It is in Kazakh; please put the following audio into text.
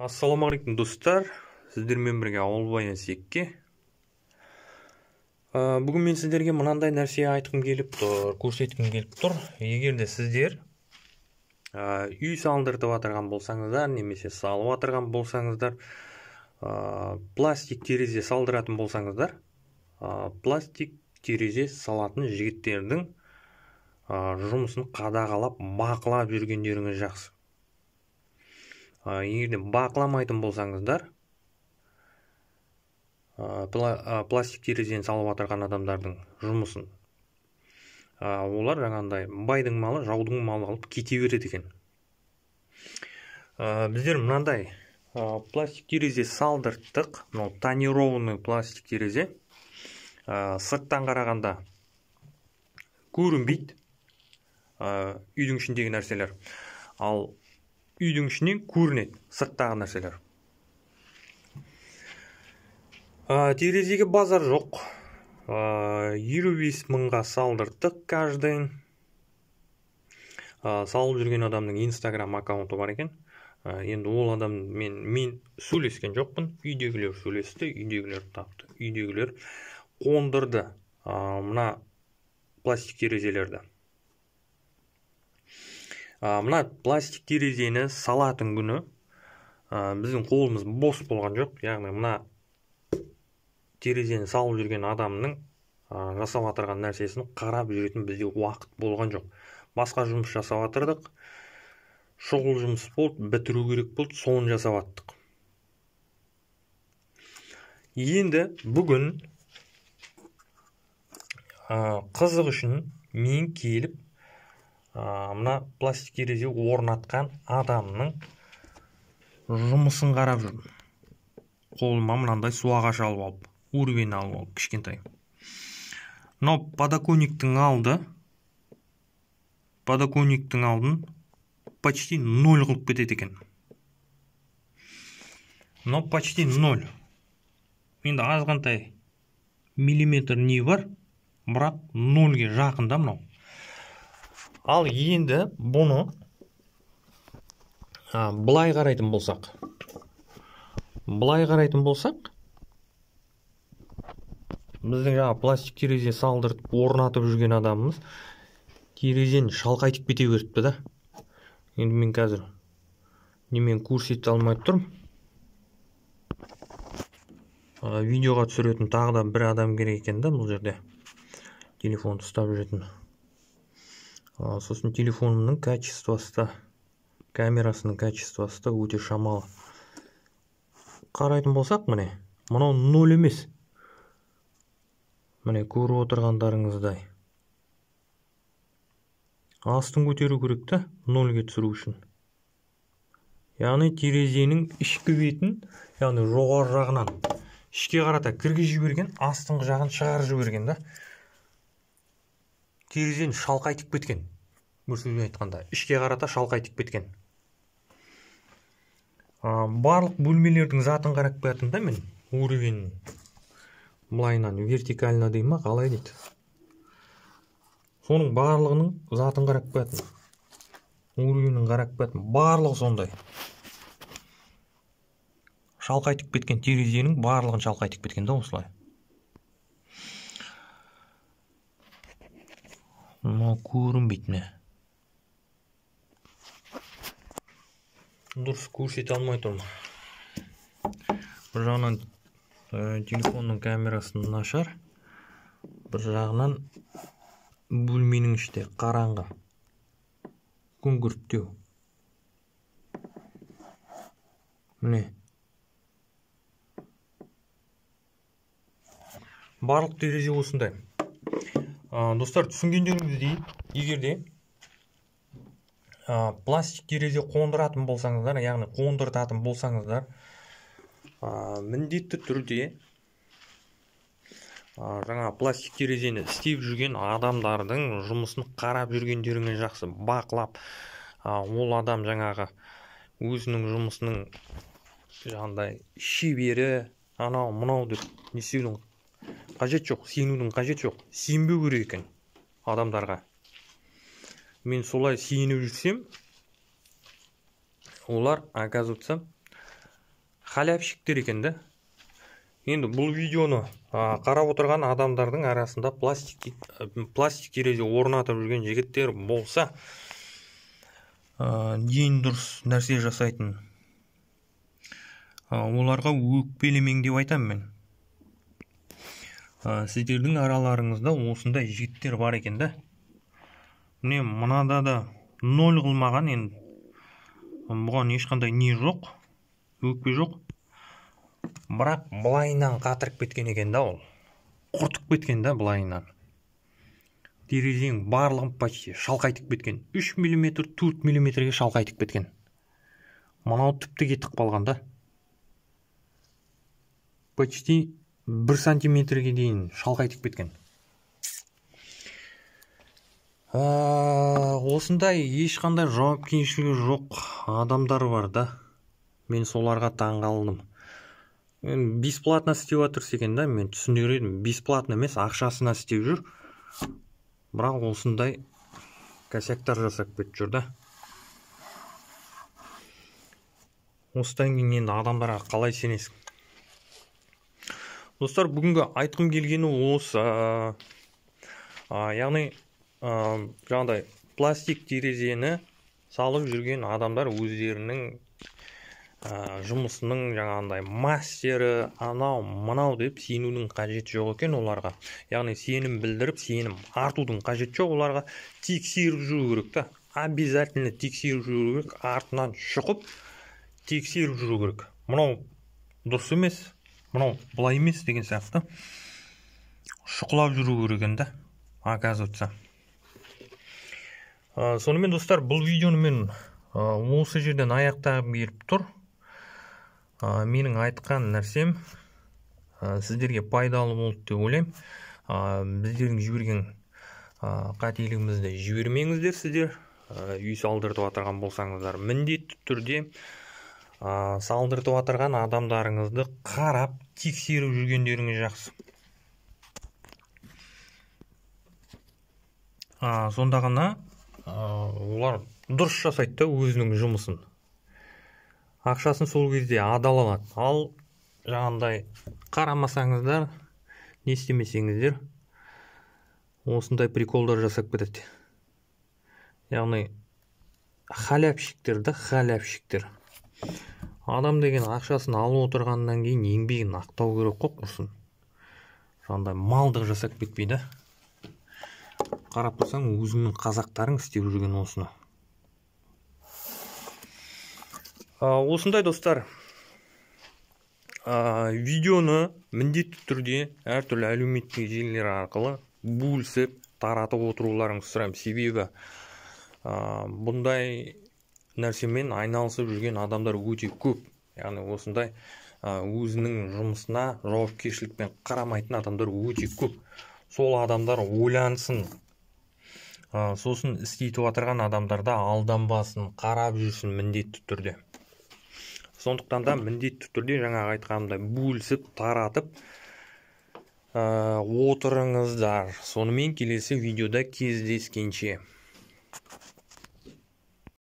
Ассалаумағалейкум, достар! Сіздермен бірге Ауылбай Әсекке. Бүгін мен сіздерге мынандай нәрсе айтқым келіп тұр, көрсеткім келіп тұр. Егер де сіздер үй салдыртып жатырған болсаңыздар, немесе салып жатырған болсаңыздар, пластик терезе салдыратын болсаңыздар, пластик терезе салатын жігіттердің жұмысын қадағалап, бақылап жүргендеріңіз жақсы. Егер де бақыламайтын болсаңыздар, пластик терезені салып жатырған адамдардың жұмысын, олар жаңағындай байдың малы, жаудың малы қылып кете береді екен. Біздер мынандай пластик терезе салдырттық. Мынау тонированный пластик терезе. Сырттан қарағанда көрінбейді үйдің ішіндегі нәрселер. Ал үйдің ішінен көрінеді сырттағы нәрселер. Терезеге базар жоқ. 55 мыңға салдырттық каждый. Салып жүрген адамның Инстаграм аккаунты бар екен. Енді ол адам мен сөйлескен жоқпын. Үйдегілер сөйлесті, үйдегілер тапты, үйдегілер қондырды мына пластик терезелерді. Мына пластик терезені салатын күні біздің қолымыз бос болған жоқ. Яғни мына терезені салып жүрген адамның жасап жатырған нәрсесін қарап жүретін бізде уақыт болған жоқ. Басқа жұмыс жасап жатырдық. Шұғыл жұмыс болды, бітіру керек болды, соны жасап аттық. Енді бүгін қызық үшін мен келіп мына пластик терезе орнатқан адамның жұмысын қарап жүрмін. Қолыма мынандай су ағаш алып алып, уровень алып алып, кішкентай. Мынау подоконниктің алды. Подоконниктің алдын почти ноль қылып кетеді екен. Мынау почти ноль. Енді азғантай миллиметр не бар, бірақ нольге жақын да мынау. Ал енді бұны былай қарайтын болсақ, біздің жаңа пластик терезе салдыртып орнатып жүрген адамымыз терезені шалқайтып кете беріпті да. Енді мен қазір немен көрсете алмай тұрмын. Видеоға түсіретін тағы да бір адам керек екен да бұл жерде. Телефонды ұстап жүретін. Сосын телефонымның качествосы да, камерасының качествосы да өте шамалы. Қарайтын болсақ, міне, мынау ноль емес. Міне, көріп отырғандарыңыздай. Астын көтеру керек та, нольге түсіру үшін. Яғни терезенің ішкі бетін, яғни жоғары жағынан ішке қарата кіргізіп жіберген, астыңғы жағын шығарып жіберген да. Терезені шалқайтып кеткен. Бір сөзбен айтқанда, ішке қарата шалқайтып кеткен. Барлық бөлмелердің затын қарап келатырмын да мен. Уровень былайынан вертикально дей ма, қалай дейді. Соның барлығының затын қарап келатырмын. Уровенін қарап келатырмын. Барлығы сондай. Шалқайтып кеткен терезенің барлығын шалқайтып кеткен да осылай. Мынау көрінбейді не. Дұрыс көрсете алмай тұрмын. Бір жағынан телефонның камерасы нашар, бір жағынан бөлменің іште қараңғы, күңгірттеу. Міне. Барлық терезе осындай. Достар, түсінгендеріңіздей, егер де пластик терезе қондыратын болсаңыздар, яғни қондыртатын болсаңыздар, міндетті түрде жаңа пластик терезені істеп жүрген адамдардың жұмысын қарап жүргендеріңіз жақсы, бақылап, ол адам жаңағы өзінің жұмысының жаңағындай шебері, анау мынау деп не істеудің қажет жоқ, сенудің қажет жоқ, сенбеу керек екен адамдарға. Мен солай сеніп жүрсем, олар, оказывается, Халявщиктер екен да. Енді бұл видеоны қарап отырған адамдардың арасында пластик терезе орнатып жүрген жігіттер болса, ең дұрыс нәрсе жасайтын, оларға өкпелемең деп айтамын мен. Сіздердің араларыңызда осындай жігіттер бар екен да. Міне, мынада да ноль қылмаған, енді бұған ешқандай не жоқ, өкпе жоқ. Бірақ былайынан қатырып кеткен екен да ол. Құртып кеткен да былайынан. Терезенің барлығын почти шалқайтып кеткен. 3 миллиметр, 4 миллиметрге шалқайтып кеткен. Мынау тіпті кетіп қалған да. Почти 1 сантиметрге дейін шалқайтып кеткен. Осындай ешқандай жауапкершілігі жоқ адамдар бар да. Мен соларға таң қалдым. Бесплатно істеп жатыр екен да, мен түсінер едім. Бесплатно емес, ақшасына істеп жүр. Бірақ осындай косяктар жасап кетіп жүр да. Осыдан кейін енді адамдарға қалай сенесің? Достар, бүгінгі айтқым келгені осы. Яғни, жаңағыдай пластик терезені салып жүрген адамдар өздерінің жұмысының жаңағындай мастері, анау мынау деп сенудің қажеті жоқ екен оларға. Яғни сенім білдіріп, сенім артудың қажеті жоқ оларға. Тексеріп жүру керек та. Обязательно тексеріп жүру керек, артынан шұқып тексеріп жүру керек. Мынау дұрыс емес, мынау былай емес деген сияқты шұқылап жүру керек екен да, оказывается. Сонымен достар, бұл видеоны мен осы жерден аяқтағым келіп тұр. Менің айтқан нәрсем сіздерге пайдалы болды деп ойлаймын. Біздердің жіберген қателігімізді жібермеңіздер сіздер. Үй салдыртып отырған болсаңыздар, міндетті түрде салдыртып отырған адамдарыңызды қарап, тексеріп жүргендеріңіз жақсы. Сонда ғана олар дұрыс жасайды да өзінің жұмысын. Ақшасын сол кезде адал алады. Ал жаңағындай қарамасаңыздар, не істемесеңіздер, осындай приколдар жасап кетеді. Яғни халявщиктер да, халявщиктер. Адам деген ақшасын алып отырғаннан кейін еңбегін ақтау керек қой, құрсын. Жаңағындай малдық жасап кетпейді. Қарап тұрсаң, өзіңнің қазақтарың істеп жүрген осыны. Осындай достар, видеоны міндетті түрде әртүрлі әлеуметтік желілер арқылы бөлісіп, таратып отыруларыңызды сұраймын. Себебі бұндай нәрсемен айналысып жүрген адамдар өте көп. Яғни осындай өзінің жұмысына жауапкершілікпен қарамайтын адамдар өте көп. Сол адамдар ойлансын. Сосын істейтіп отырған адамдарда алданбасын, қарап жүрсін міндетті түрде. Сондықтан да міндетті түрде жаңағы айтқанымдай бөлісіп, таратып отырыңыздар. Сонымен келесі видеода кездескенше.